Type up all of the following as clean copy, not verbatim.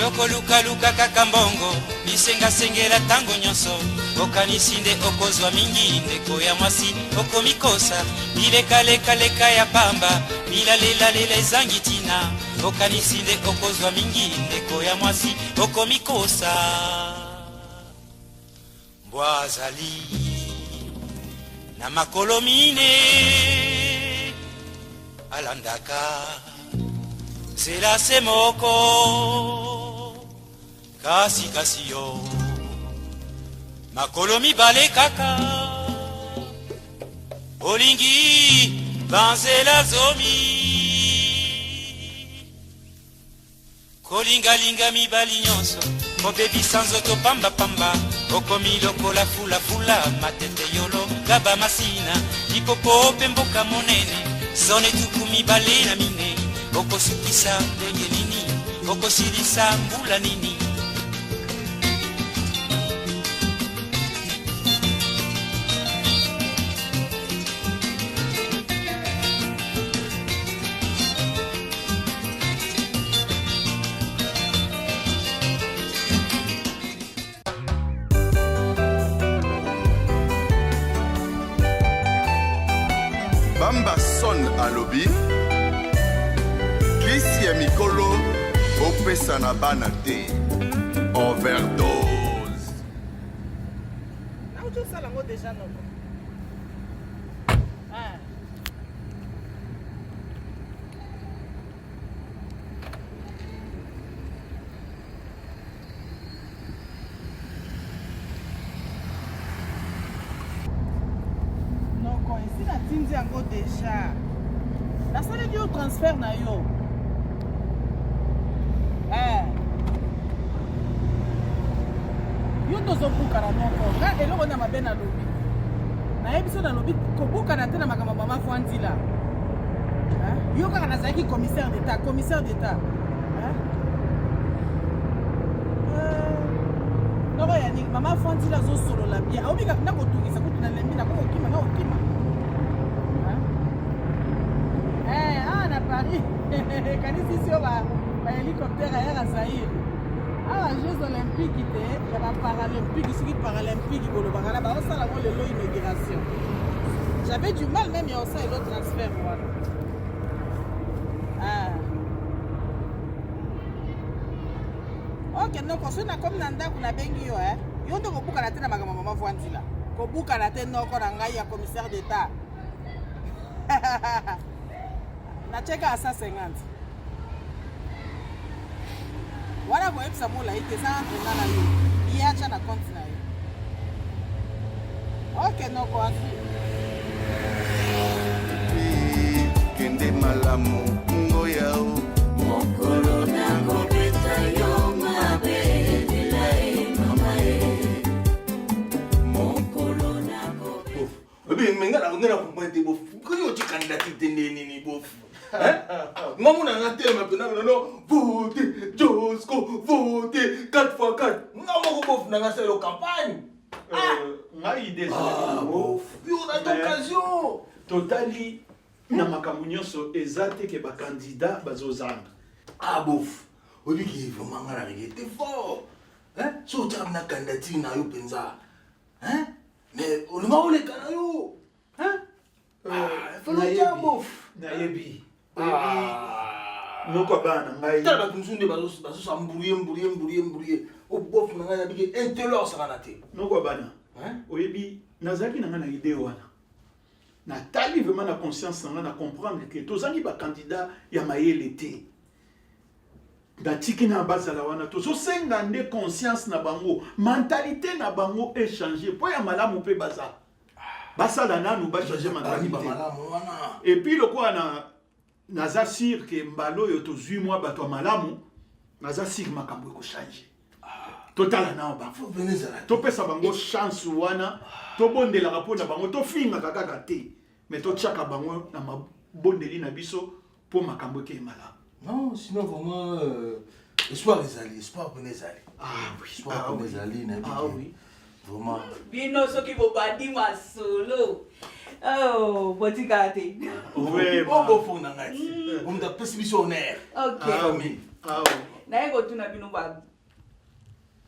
Yokolukaluka kaka mbongo, bisengasengela ntango nyonso, okanisi nde okozwa mingi. Ndeko ya mwasi, okomikosa, bilekalekaleka ya pamba, bilalelalela ezangi ntina, okanisi nde okozwa mingi. Ndeko ya mwasi, okomikosa. Mbwa azali na makolo mine, alandaka nzela se moko, kasi kasi yo makolo mibale kaka, olingi banzela zomi. Kolingalinga mibali nyonso, kobebisa nzoto pambapamba, okomi lokola fulafula, matete yolo, gaba masina, lipopo mpe mboka monene, zone 24, okosukisa ndenge nini, okosilisa mbula nini? Bamba Son alobi kisi ya mikolo bopesa na bana te overdose. Nauti osala yango deja noko. Ah. Noko, esi natindi yango deja. Nasaleli yo transfert na yo. Eh. Yo tozobukana noko. Nga eloko na mabe nalobi. Nayebi so nalobi kobukana te na makambo mama Fwandila. Yo kaka nazalaki commissaire d'état, commissaire d'état. Noko ya nini mama Fwandila azosolola bien. Aobi kaka nakotungisa kutu nalembi nakokokima nakokima. Eh, awa na Paris ekanisi si yo ba hélicoptère ayaka Zaïre. Awa Jeux olympiques te ya ba paralympique soki paralympique bolobaka na baosala yango lelo inauguration. J'avais du mal même ya osala elo transfert wana. Ah. Ok, noko soki nakomi na ndako nabengi yo eh. Yo nde kobukana te na makambo mama Vwandila. Kobukana te noko na ngai ya commissaire d'État. Nacheka a 150. Wana koyebisa molai te eza entre nga na yo. Ye atya na compte na ye. Ok, noko azwi. Kende malamu ngoya o. Mokolo nakobeta yo mabe lela e mama e. Mokolo nakobeta. Obi mais nga na nga na comprendre te bofu. Ko yo ti candidature te nde nini bofu. Hein? Nga mona nga telema pena no no vote Josco vote 4 x 4. Nga moko bofu na nga sala campagne. Ngai idée ezalaki nango. Yo na occasion. Totali na makambo nyonso eza te ke bakandidat bazozanga. Ah bof. Oyebi ke vraiment nga na regrette fort. Hein? So otyaka na candidature na yo mpenza. Hein? Mais olinga oleka na yo. Hein? Ah, fallait otya bof. Nayebi. Oyebi noko ya bana na ngai. Tala bato mosusu nde bazosa mbrouye mbrouye mbrouye mbrouye. Obof na ngai nayebi ke intello osakana te. Noko ya bana. Oyebi nazalaki na ngai na idée wana. Natali vraiment na conscience na ngai na comprendre que tozangi ba candidat ya mayele te. Natiki na bazala wana tozosenga nde conscience na bango, mentalité na bango echanger mpo ya malamu mpe baza. Basala nanu ba changer mentalité. Et puis lokola na naza sûr que mbala oyo tozwi mwa bato ya malamu, naza sûr makambo ekochanger. Totala nao bango. Topesa bango chance wana, tobondelaka mpo na bango, tofingaka kaka te, mais totiaka bango na mabondeli na biso mpo makambo ekei malamu. Non, sinon vraiment espoir ezali, espoir mpena ezali. Ah oui, espoir ah mpena oui. ezali, nayebi Ah ke oui. vraiment. Bino soki bobandi masolo. Oh, botikala te. Ouais, Oh, bofo na ngai. Omutu apesi biso honneur. Ok. Ah oui. Ah oui. Naye kotuna bino ba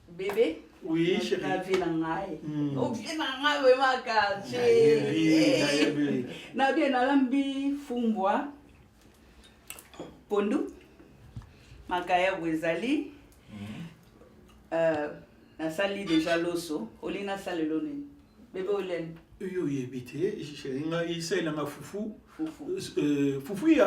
bebe. Oui, chérie. Na vie na ngai. Mm. O vie na ngai vraiment quartier. Nayebi, nayebi. Na bien nalambi fumbwa. Pondu. Makayabu ezali. Euh, nasali déjà loso. Olingi nasala elo nini? Bebe oleni. Yo oyebi te, chérie, ngai esalelanga fufu. Fufu. Euh, fufu ya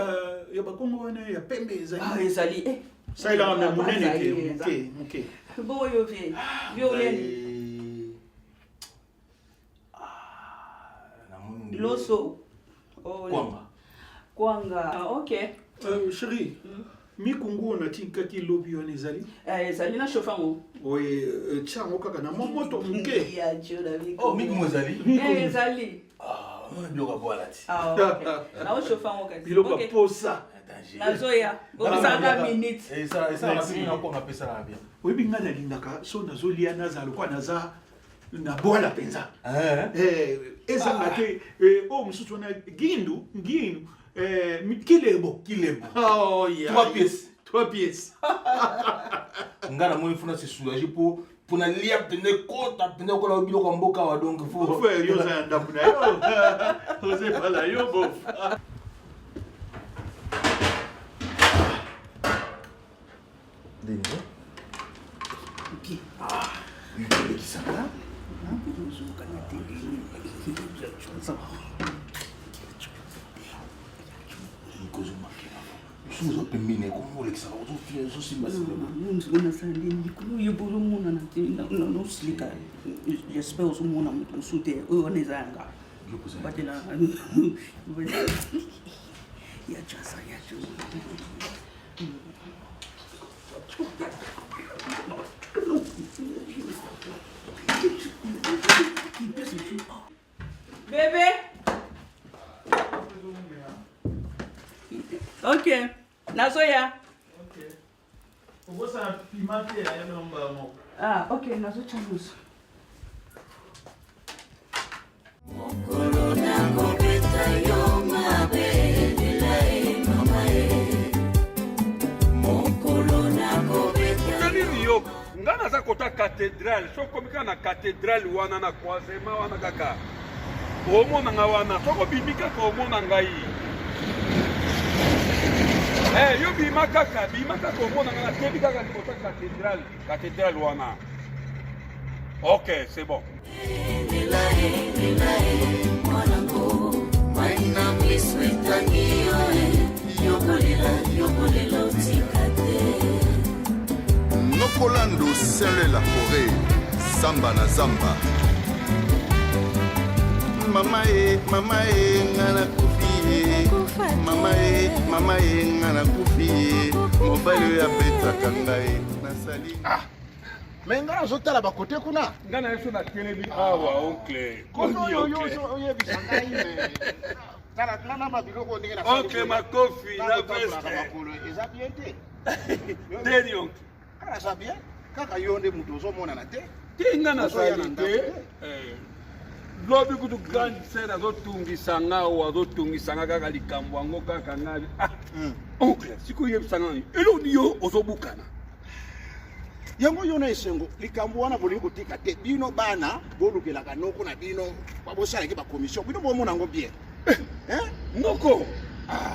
ya bakongo wana ya pembe ezali. Ah, ezali. Eh. Salelanga me monene te, Ezali, eza. moke, moke. Bongo yo vie. Vie oleni. Namoni Loso. Oh, Kwanga. Kwanga. Ah, ok. Euh, chérie, mikungu oyo natinkaki lobi wana ezali. Eh, ezali na chauffe yango. Oye, euh, tia yango kaka na mwa moto moke. Ya Dieu la vie. Oh, mikungu ezali? Eh, ezali. Ah, omona biloko ya bwala ti. Ah, ok. Na chauffe yango kasi. Biloko ya Ok. posa. Nazoya. Bokisaka minute. Esalaka Merci. mpe na kwanga mpe esalaka bien. Oyebi ngai nalingaka so nazolia nazala lokola naza na bwala mpenza. Eh, ezanga te eh, oyo mosusu wana gindu ngindu eh, kilebo Kilebo. Oh, yeah. Trois pièces. Trois pièces. Nga namoni funa se soulager po mpona lia mpenza ekota mpenza kokola biloko ya mboka awa donc faut- Frère, yo oza ya ndako na yo oza epala yo bof. Ndenge? Ah, elekisaka. Mosusu oza pembeni ekoma olekisaka ozosimbasimba. Nasala nde mikolo oyo bozomona nosilika j'espère ozomona moto mosusu te oyo wana eza yanga batela ya jasa ya jasa. Bébé. Ok, nazoya. Okosala piment te ya mbala moko. Ah, ok, nazotya nyonso. Mokolo nakobeta yo mabe lela e mama e mokolo nakobeta nini yo nga naza kota cathédrale soki okomi kaka na cathédrale wana na croisement wana kaka omona nga wana soki obimi kaka omona ngai. Eh, yo bima kaka bima kaka omona nga natebi kaka liboso ya cathédrale cathédrale wana. Ok, c'est bon. lela e lela e mwanango mai na miso etangi yo e yokolela yokolela otika te. Nokolando sele la forêt, zamba na zamba. Mama e, mama e, nga nakufi ye. Mama e, mama e, nga nakufi ye. Mobali oyo abetaka ngai nasali. Ah, me ngai nazotala bakote kuna. Nga na yeso natelemi awa oncle. Kono oyo Oncle. oyebisa ngai me tala nga na babiloko ndenge nasali Oncle boye. Makofi na Nakotambolaka veste. makolo eza bien te. Ndeni oncle. Kaka naza bien kaka yo nde moto ozomonana te. Te nga Ozoya na nazali ndako te. te. Eh, lobi kutu grande sœur azotungisa nga oyo azotungisa nga kaka likambo yango kaka nga ah, oncle sikoyo oyebisa nga nini eloko nini yo ozobukana. Yango yo na esengo likambo wana bolingi kotika te bino bana bolukelaka noko na bino bosalaki bakomission bino bomona yango bien. Hein? Noko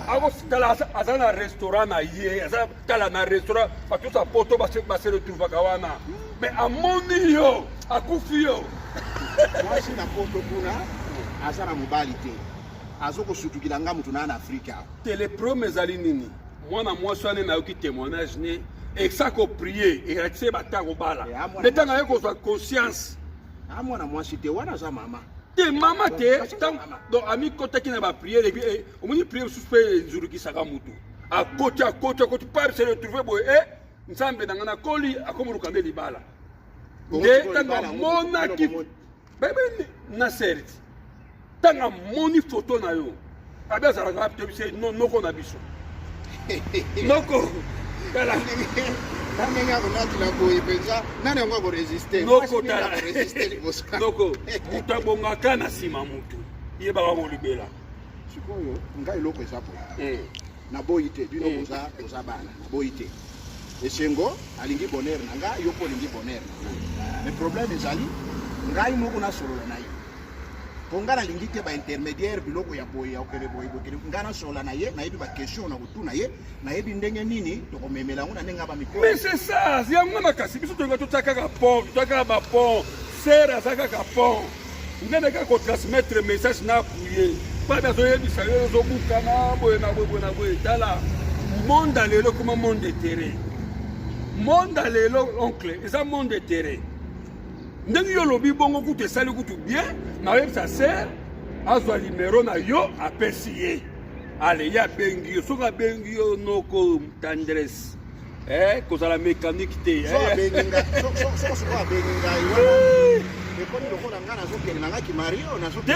akotala aza na restaurant na ye aza tala na restaurant bato nyonso ya poto base retrouvaka wana mais amoni yo akufi yo. Mwasi na poto kuna aza na mobali te azokosutukila nga motu naa na Afrika awa. Teleprome ezali nini mwana mwasi wana nayoki témoignage ne esa koprie elakisi ye bata kobala Eh, amwana nde ntango aye mwasi te. kozwa conscience. A mwana mwasi te wana aza mama. Te mama te Kasi aza ntango mama. donc amikotaki na bapriere epi omoni priere mosusu mpe enzulukisaka motu akoti akoti akoti pa se retrouve boye e nzambe na ngai nakoli akomoluka nde libala. Bongo Nde sikoyo ntango libala yango, amonaki bino bebe na serti ntango amoni foto na yo abe azalaka wapi toyebisi ye noko na biso noko tala Na ndenge akonatela boye mpenza nani yango akoresiste? Noko Mwasi nini tala akoresiste liboso? Noko moto abongaka na nsima motu yebaka kolibela. Sikoyo ngai eloko eza boye naboyi te bino boza boza bana naboyi te. Esengo alingi bonheur na nga, yo mpe olingi bonheur na nga. Mais problème ezali ngai moko nasolola na ye. Mpo ngai nalingi te ba intermédiaire biloko ya boye ya okende boye bokende. Ngai nasolola na ye, nayebi ba question na kotuna ye, nayebi ndenge nini tokomemela yango na ndenge ya ba mikolo. Mais c'est ça, yango makasi biso tolinga totya kaka pont, totya kaka ba pont. Sere aza kaka pont. Nde kaka kotransmettre message na appuye. Pape azoyebisa yo ozobukana boye na boye boye na boye. Tala monde ya lelo ekoma monde etere. Monde ya lelo oncle eza monde etere. Ndenge yo olobi bongo kutu esali kutu bien, nayebisa sere azwa limero na yo apesi ye. Ale ye abengi yo, soki abengi yo noko tendresse eh, kozala mécanique te eh. abengi nga soko soko abengi ngai wana ekomi lokola ngai nazokende na ngai kimario nazokende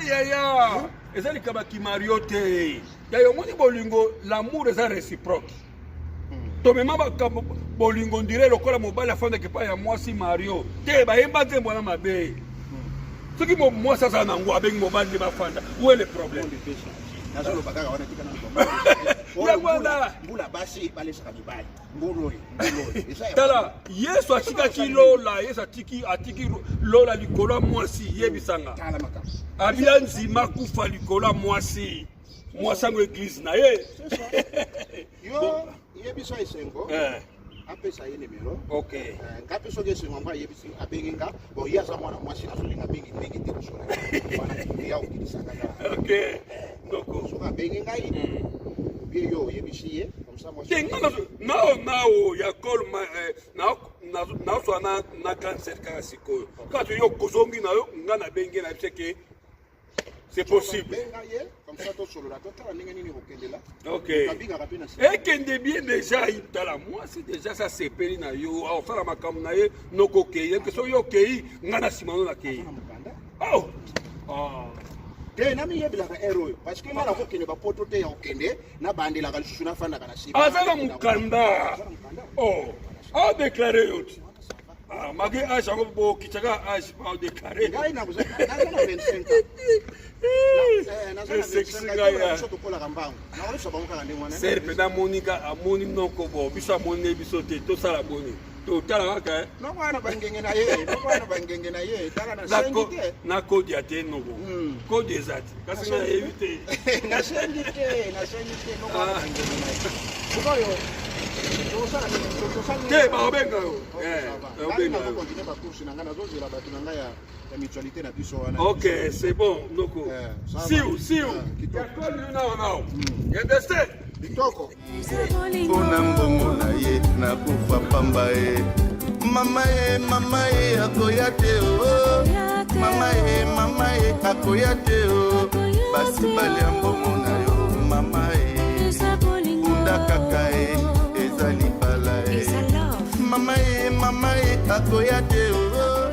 te yaya eza likaba kimario te yaya omoni bolingo l'amour eza réciproque hmm. tomema makambo bolingo ndire lokola mobali afandaka epai ya mwasi mario te bayemba nzembo wana mabe hmm. soki mwasi aza nango abengi mobali nde bafanda où est le problème nazoloba kaka wana tika yango wana mbula basi balesaka mibali mbula oyo mbula oyo eza ya tala yesu atikaki lola yesu atiki atiki lola likolo ya mwasi yebisanga tala makambo abia nzima kufa likolo ya mwasi mwasi yango eglise na ye yo yebisa esengo Eh. apesa ye numero ok eh, nga mpe soki esengo yango ayebisi abengi nga bon ye aza mwana mwasi nazolinga mingi mingi te kosola wana ya okilisaka nga ok noko soki abengi ngai hmm. obie yo oyebisi ye comme ça mwasi te nga nao nao ya kol eh, nazwa na grande sœur kaka sikoyo kaka yo kozongi na yo nga nabengi na yebisi ke C'est possible. Ok. Ekende bien déjà tala mwasi déjà sa sepeli na yo osala makambo na ye noko okei eke soki yo okei ngai na nsima no nakei. Oh. Oh. te namiyebelaka heure oyo parce que nga nakokende bapoto te ya kokende nabandelaka lisusu nafandaka na nsima aza na mokanda oh. adeklare yo ti Ah, malgré âge yango bokitaka âge ba déclaré ngai naza na 25 ans eh, esekisi ngai tokolaka mbangu nakoyebisa bango kaka ndenge wana ser mpe namoni ka amoni noko bo biso amoni biso te tosala boni totala kaka eh. noko wana bangenge na ye noko wana bangenge na ye tala nasengi te nakodia te noko hmm. kodi eza te kasi ngai nayebi te nasengi te nasengi te noko wana ah. bangenge na ye sikoyo te bakobenga yo ok c'est bon noko siu siu yakoli yo nao nao yendeste kitoko mpona mbongo na ye nakufa pamba ye mama ye mama ye akoya te o oh. mama ye mama ye akoya te o oh. basi balia mbongo na yo mama ye bunda kaka ye eza libala ye mama ye mama ye akoya te o oh.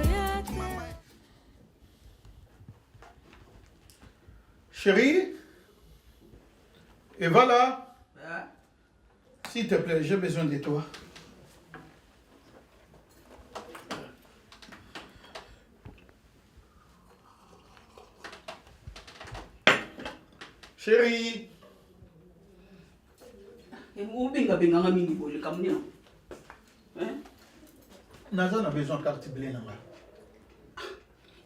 Chérie, et voilà. S'il te plaît, j'ai besoin de toi. Chérie. Obenga benga nga mingi boye likambo nini? Naza na besoin carte bleue na nga.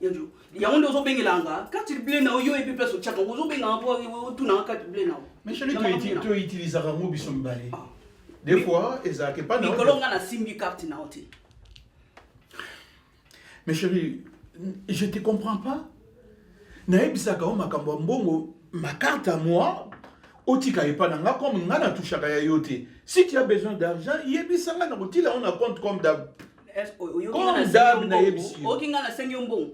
Yanjo, yango nde ozobengela nga carte bleue na yo oyebi place otiaka yango ozobenga nga mpo otuna nga carte bleue na yo. Mais chérie, to utilisaka yango biso mibale. Ah. Des fois ezalaka epa na mikolo nga nasimbi carte na yo te. Mais chérie, je te comprends pas. Nayebisaka yo makambo ya mbongo, ma carte à moi, otika epa na nga comme nga na touchaka ya yo te. Si tu as besoin d'argent, yebisa nga na kotila yo na compte comme d'hab. Comme d'hab nayebisi yo. Oyoki nga nasengi yo mbongo.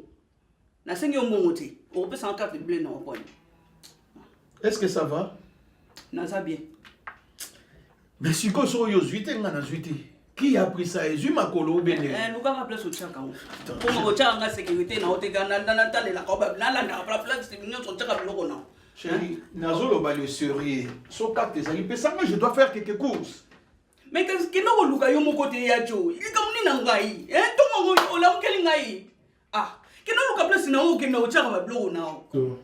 Nasengi yo mbongo te. Okopesa nga carte bleue na oponi. Est-ce que ça va? Naza bien. Mais sikoyo soki oyo ozwi te nga nazwi te. Qui a pris ça ezwi makolo ou bien eh, lukaka place otiaka yango poma kotiaka nga sécurité na yo te natalelaka nalandaka place nyonso otiaka biloko na chéri nazoloba le sérieux so carte ezali pesa nga je dois faire quelques courses mais kasi kende koluka yo moko te ya jo likambo nini na ngai ntongo yango olamukeli ngai ah kende oluka place na yo okende otiaka babiloko na yo.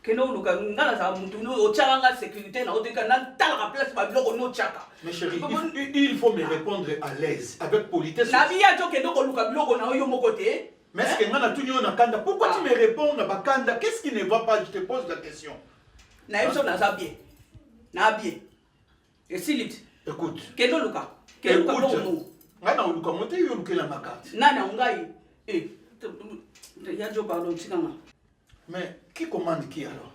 Kende oluka nga nazala mutu otyaka nga sécurité na oteka natalaka place babiloko no otyaka. Mais chérie, il faut me répondre à l'aise, avec politesse. Nabi ya jo kende koluka biloko na yo moko te. Mais est-ce que nga natuni yo na kanda? Pourquoi tu me réponds na bakanda? Qu'est-ce qui ne va pas? Je te pose la question. Nayebi so naza bien. Na bien. Esili te. Écoute. Kende oluka. Kende oluka Écoute. bongo. Nga na oluka ngo te yo olukela ma carte. Nani yango ngai? Eh, ya jo pardon tika nga. Mais qui commande qui alors?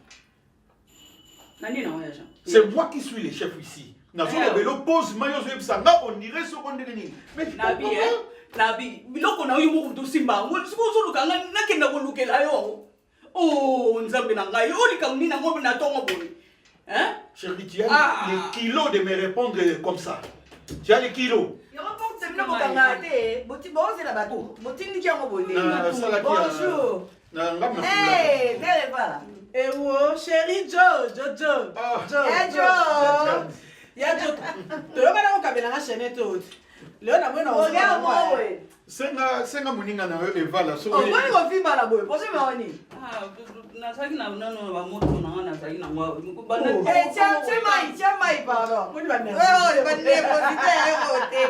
Nani na oya Jean? C'est moi qui suis le chef ici. Nazolobela pose mayo ozoyebisa nga on dirait soko ndenge nini. Mais tu Nabi comprends eh? Nabi biloko na yo moko moto osimba yango soki ozoluka nga nakenda kolukela yo. Oh nzambe na ngai oyo likambo nini yango na ntongo boye hein? Chérie, tu as Ah. les kilos de me répondre comme ça. Tu as les kilos. yango porte bino bokangaka te boti bozela bato botindiki yango boye Na salaki ya- bonjour Na ngambo na Hey, mère Eva. Ewo, chéri Joe, Joe, Joe. Joe, Eh, Joe. Ya Joe. Toyokana kokabela nga chaîne to. Leo na mwana Regarde moi, ouais. Senga senga moninga na yo Eva la soki. Omoni kofimba na boye, projet maoni. Ah, nazalaki na nano na bamoto na nga nazalaki nango Eh, tiens, tiens mai, tiens mai, pardon. Moni ba Ouais, ouais, ba nervosité ya yo te.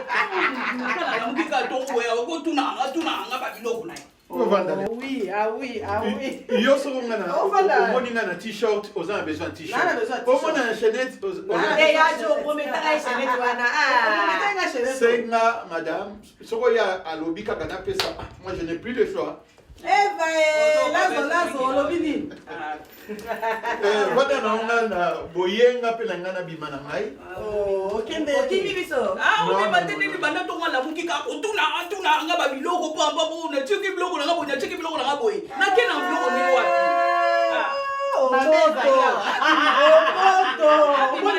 nalamuki kaka ntongo boye okotuna nga tuna nga babiloko na ye Ovanda le. Oui, ah oui, ah oui. Yo soko nga na Ovanda. omoni nga na t-shirt oza na besoin ya Na na besoin ya t-shirt. t-shirt. Omona na chaînette oza na Eh, ya Jo, prometaka ye chaînette wana. Ah. nga chaînette. Senga madame soko ya alobi kaka napesa ah, moi je n'ai plus le choix. Eva, eh, lazo, lazo, olobi nini? Eh, vanda na nga na boyenga mpe na ngai nabima na ngai. Oh, okende. Okimi biso. Ah, Non, obima non, te non, ndenge non. banda ntongo alamuki kaka kotuna tuna nga babiloko pamba bo natiki biloko na nga boye natiki biloko na nga boye nake na biloko ndenge wapi Mabe ezali awa. Omoto. Abima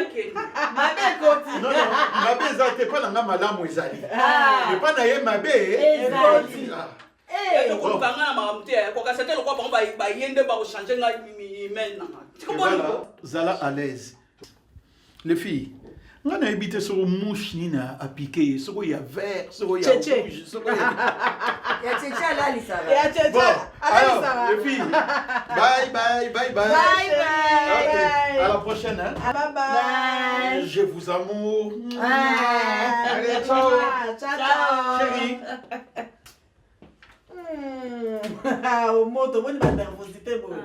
Mabe ekoti. Non, non, mabe eza te mpa na nga malamu ezali. Ah. Epa na ye mabe Ezali. Ah. Eh. koluka nga na makambo te kokasa te lokwa bango baye nde bakochange nga email na nga tika Voilà, bolingo zala à l'aise. Les filles, nga nayebi te soko mouche nini apike ye soko ya vert soko ya Tchétché. rouge soko ya Ya Tchétché alalisaka. Ya Tchétché, Bon, alors, alalisaka. les filles, bye bye bye bye. Bye bye. Ok, à la prochaine. Hein. Bye bye. Je vous amour. Bye. Allez, ciao. Ciao, ciao. Chérie. Omoto, omoni ba nervosité boye.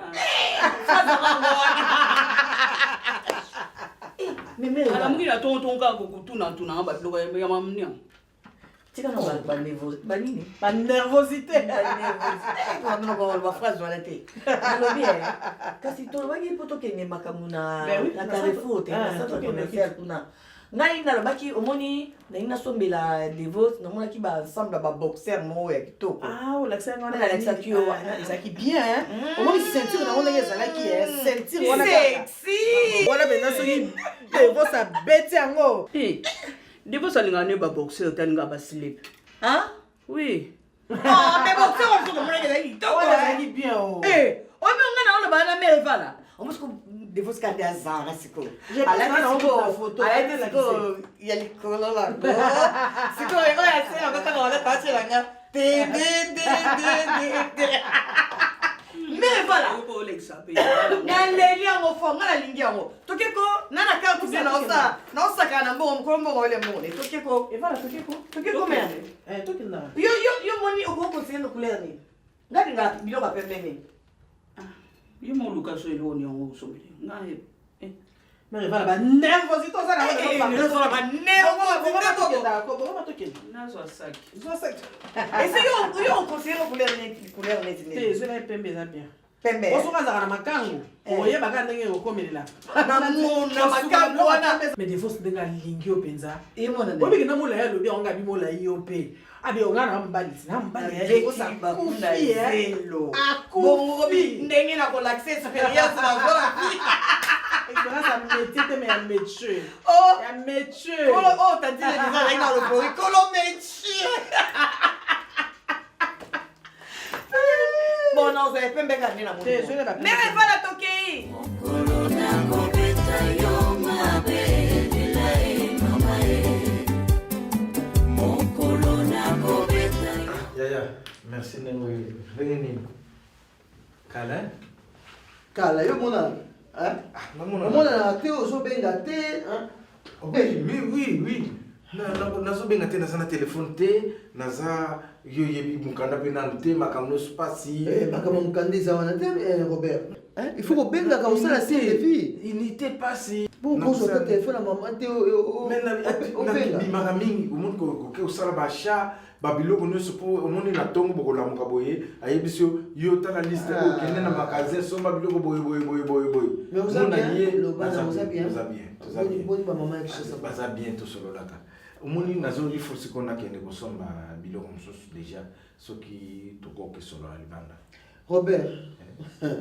Mais mère Eva. alamuki na ntongo ntongo kaka kokutuna tuna nga babiloko ya mamuni yango Tika na ba nervosité. Ba nini? Ba nervosité. Ba phrase wana te. Nalobi eh. Kasi tolobaki mpo tokende makambo na Ben oui, na na Carrefour te, centre- na ah, centre tokende commercial kuna. Ngai nalobaki omoni nalingi nasombela Devos, namonaki ba ensemble ya ba boxer moko ya kitoko. Ah, olakisa yango wana Nalakisaki yo wana. ezalaki bien hein? Omoni ceinture nango ndenge ezalaki eh, ceinture wana kaka. Sexy. Wana mpenza soki Devos abeti yango. Devos alingaka ne baboxer te alingaka baslip Hein? oui Oh, mais boxer oyo soki omonaki ezalaki kitoko. Wana ezalaki bien o. Eh, oyo nga na oloba na mère Eva la. Omosi ko Devos kandi azanga sikoyo. Je pense Alati nga na sikoyo- na photo, alati nalakisi. sikoyo ya likolo lango. Sikoyo oyo ase yango kaka wana tatyela nga te de de de de de. Mère Eva la. olekisa mpe naleli yango fo nga nalingi yango tokeko na na carte te naosa naosakana na mbongo mokolo mbongo ole mbongo ne tokeko Eva la tokeko. tokeko mère Eh, tokenda. yo yo yo moni okoki conseiller na couleur nini nga lingaka biloko ya pembe nini yo moluka so eloko ni yango osombeli ngai Mère Eva la ba nervosité oza na Eh, eh, lelo oza na ba nervosité tokendaka ko, bokoma tokenda. nazwa saki Zwa saki. ese yo yo oconseiller na couleur neti couleur neti Te, nini ezwela ye pembe eza bien. pembe Osoki azalaka na makangu, Eh. oyebaka ndenge ekokomelela. Na mona makangu wana. Mais Devos ndenge alingi yo mpenza. emonana Obiki na molai alobi yango abi molai yo mpe. Abi onga na mobali ti na mobali ya Devos bakunda akufi eh. zelo Akufi. bongo ndenge na kolakisa expérience nazwaki Expérience ya métier te mais ya métier. Oh. Ya métier. kolo oyo tantine deja azalaki na lopori kolo métier bon nazala pembe kaka nde na Te, ezwela ba pembe. mere evala tokei Mokolo nakobeta yo mabe lela e mama e mokolo nakobeta yo Yaya, merci ndenge oyo. Ndenge nini? Kala? Kala yo mona hein? Omonana te ozobenga te hein? Oui, oui, oui, oui. Nazobenga te naza na telefone te naza yo oyebi mokanda mpe nanu te makambo nyonso mpasi eh, makambo mokanda eza wana te eh, robert eh, il faut kobengaka osala signe unité mpasi bonkozwa ta telefone ya mama te obenga mingi omoni koke kosala baachat babiloko nyonso mpo omoni na ntongo bokolamuka boye ayebisi yo yo tala liste oyo ah. kende na magasin somba biloko boye boye boye boye boye mona ye toza bien baza bien tosololaka omoni nazongi fo sikoyo nakende kosomba biloko mosusu déjà soki tokoki solola libanda robert eh.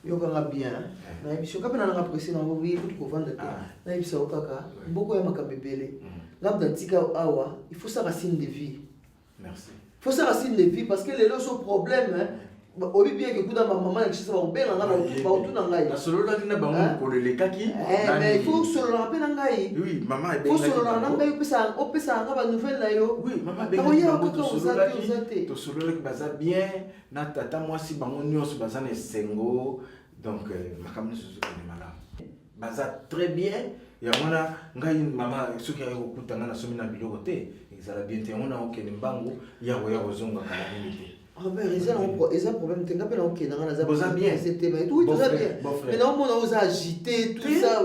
yokanga bien eh. nayebisi yo kaka nalanga presse nango oye kutu kovanda te ah. nayebisa yo kaka mboko ya makambo ebele mm. nga mna tika awa il faut saka signe de vie merci faut saka signe de vie parce que lelo so problème hein, oyebi bien ke kuna bamama na kinshasa bakobenga nga bakotuna ngai nasololaki na bango mokolo elekaki eh, mais il faut osololaka mpe na ngai osololaka na ngai opesaka nga banouvelle na yo nakoya kaka oza te oza te tosololaki baza bien na tata mwasi bango nyonso baza na esengo donc euh, makambo nyonso ezokende malamu baza très bien yango wana ngai mama soki aye kokuta ngai nasomi na biloko te ezala bien te yango wana okende mbangu ya koya kozonga kala mingi te Robert, eza nango eza problème te nga mpe naokenda nga naza Boza bien. te mais oui toza bien mais naomona oza agité tout ça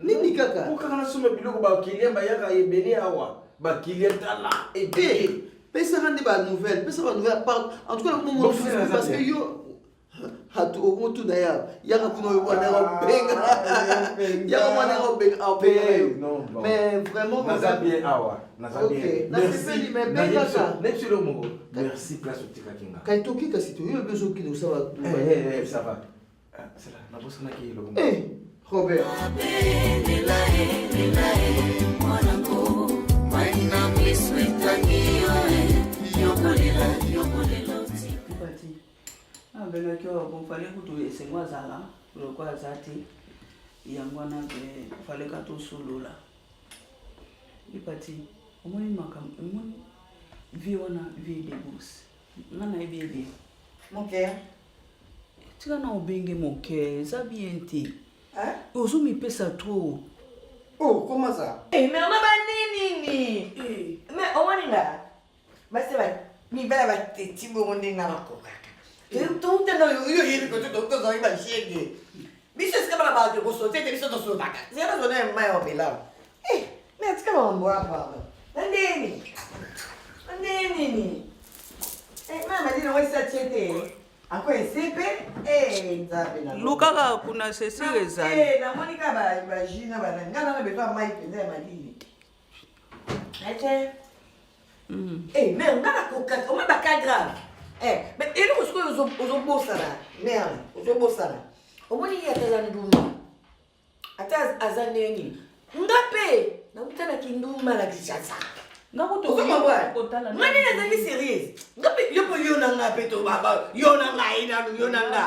nini kaka po kaka nasomba biloko bakilia bayaka ebele awa bakilia tala ebele pesaka nde ba nouvelle pesa ba nouvelle part en tout cas nakomomona parce que yo atu okomotuna ya yaka kuna oyo mwana obenga yaka mwana obenga obenga mais vraiment naza bien awa naza bien nasepeli mais bengaka nayebisi eloko moko merci place otikaki nga kai toki kasi toyebi biso okende kosala ça va ah, nabosanaki eloko Robert. Abengaki oyo bon fale kutu esengo azala lokola aza te yango wana pe fale ka tosolola lipati omoni makambo omoni vie wana vie de bourse nga nayebi ye bien moke tika na obenge moke eza bien te ozomipesa trop oh comment ça eh mais on ba nini nini eh. mais omoni nga basi ba mibala bateti bongo nde nga bakokaka touta na yo oyebi kote tozali bashege biso esika bana bato kosote te biso tosotaka zela zona ya mai omela eh mais atika makambo wana pardon na ndeni na ndeni eh mai madina ngo esi atie te Ako esepe eh nzambe na lukaka kuna sesire ezali eh namoni ka ba ba jus na ba nga na besoin mai penza ya malili ete mm. eh mais nga na kokaka omoi ba cas grave eh mais eloko sikoyo ozobosana merde ozobosana omoni ye ata aza ndumba ata aza ndenge nini nga mpe nakuta na kindumba na kinshasa nga nde nazali sérieuse nga mpe yo mpo yo na nga mpe to yo na ngai nanu yo na nga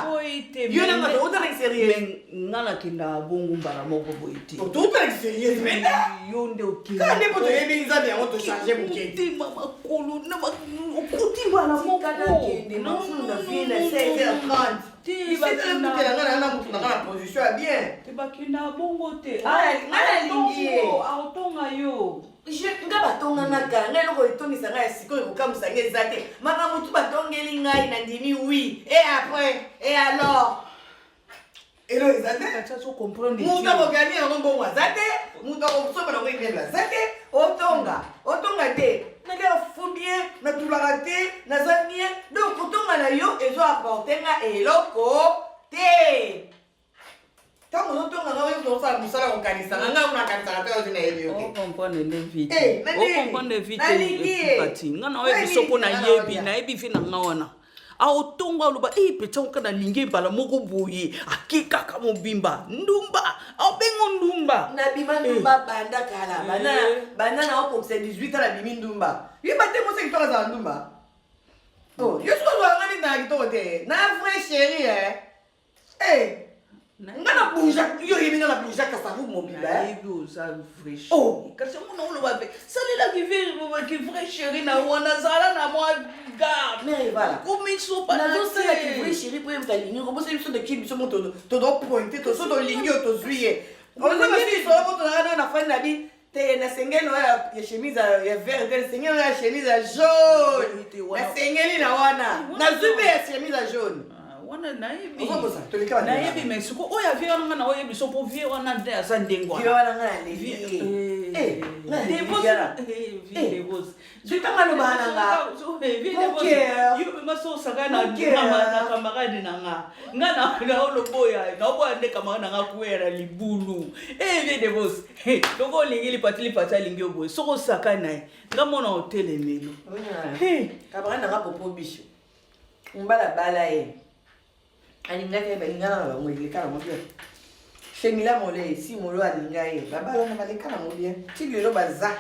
yo na nga toutaki sérieuse nga nakendaka bongo mbala moko boye te toutaki sérieuse mpenza yo nde okenda nde mpo toyebi nzambe yango tochange moke tema makolo na okuti mbala moko nakende mafulu na vie na 16 h 30 Te bakutela nga na mutu na nga na position ya bien. Te bakenda bongo te. Nga nalingi ye. Aotonga yo. Nga batonga nga kala nga eloko etongisa nga ya sikoyo ekokamwisa nga eza te makambo tu batongeli ngai nandimi oui et après et alors elo eza te moto akogani yango mbongo aza te moto akosomba nango immeuble aza te otonga otonga te naliaka fufu bien natulaka te naza bien donc kotonga na yo ezo apporte nga eloko te ntango ozotonga nga oyo osala mosala kokanisa nga nga nakanisaka te oyo nayebi yo te ocomprendre nde vite ocomprendre vite pati nga na oyebi soko nayebi nayebi vie na nga wana aotongo aloba e petsa oka nalingi mbala moko boye ake kaka mobimba ndumba aobengo ndumba nabima ndumba eh. banda kala banda eh. banda na okokisa 18 ans nabimi ndumba yeba te mosa kitoko azala ndumba oh, yo soki ozwaka nga nini na kitoko te na vrai chéri e eh. nga na bunga bouja yo oyebi nga na bouja kasavu mobimba eh? Nayebi oza vrai chéri. Oh. Kasi yango na oloba pe salelaki vrai vrai chéri na wana zala na mwa garde. Mais voilà. Komi sopa na nazosala te. ki vrai chéri mpo ye moto alingi koboseli biso toki biso mo tozopointe toso tolingi yo tozwi ye ozobasisolo moto nanga na nafandi na bi te nasengeli na ya chemise ya vert te nasengeli na ya chemise ya jaune nasengeli na wana nazwi mpe ya chemise ya jaune wana nayebi Ozokosa, toleka ba nayebi mais siko oyo avie wana nga na oyebi so mpo vie wana nde aza ndenge Vie wana nga naleli ye. Eh, nga naleli viana. Ntango alobaka na nga, mon cœur. yo mema so osaka Mon cœur. na camarade na nga nga naoloboya naoboya nde camarade na nga kwea na libulu e vie de bos loko olingi lipati lipati alingi yo boye soki osaka na ye nga mona otelemelo camarade na nga popo biso mobala bala ye alingaki ye balingana na bango eleka nango bien shemila mole si molo alinga ye babalana baleka nango bien ti lelo baza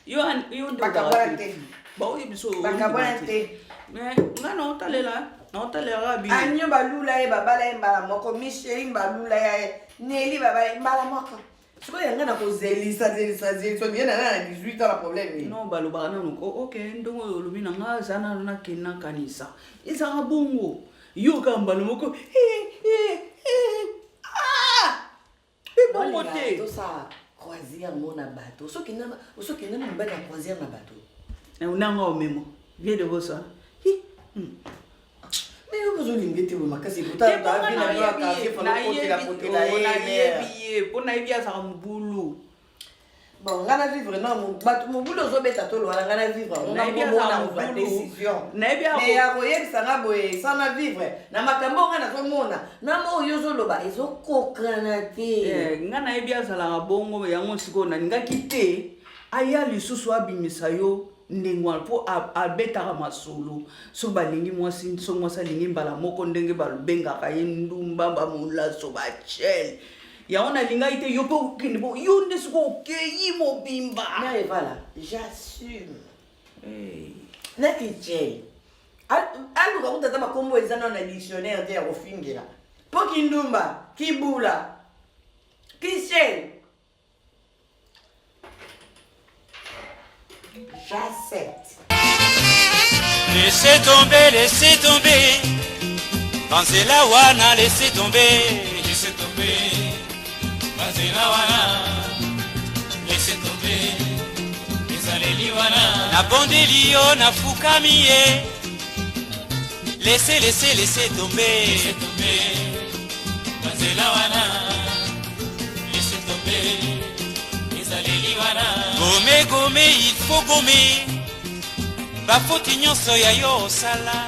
yo yo nde bakabwana te baoyebi biso bakabwana te mais nga naotalela naotalela bino anio balula ye babala ye mbala moko micheline balula ye neli babala ye mbala moko sikoyo yanga na kozelisa zelisa zelisa ye na na 18 ans na problème nini non balobaka nanu ko ok ndenge oyo olobi na nga aza nanu nakende nakanisa ezalaka bongo yo kaka mbala moko ebongo te tosala croisière mo na bato osokenda na mobali na croisière na bato nanga omemo vie de bosa mais yo ozolinga ete boye makasi nayebi ye mpo nayebi azalaka mobulu bon nga na vivre non bato mobulu ozobeta tolo wana nga na vivre Nayebi ngomona aza kozwa mobulu. décision Nayebi mais ya koyebisa nga boye sans na vivre na makambo oyo nga nazomona na mo oyo ozoloba ezokokana te Eh, nga nayebi azalaka bongo yango sikoyo nalingaki te aya lisusu abimisa yo ndenge wana mpo abetaka masolo soki balingi mwasi soki mwasi alingi mbala moko ndenge balobengaka ye ndumba bamolaso bachele yango nalingaki te yo mpe okende bo yo nde soki okei mobimba Mère Evala, j'assume. Naki Jay. Aluka kuta ata makombo eza nano na dictionnaire te ya kofingela. Mpo kindumba, kibula, kishel. J'accepte. Laissez tomber, laissez tomber. Banzela wana, laissez tomber. Laissez tomber. Banzela wana. Laissez tomber. Ezaleli wana. Nabondeli yo, nafukami ye. Laissez, laissez, laissez tomber. Laissez tomber. Banzela wana. Laissez tomber. Ezaleli wana. Gome, gome, il faut gommer. bafoti nyonso ya yo osala.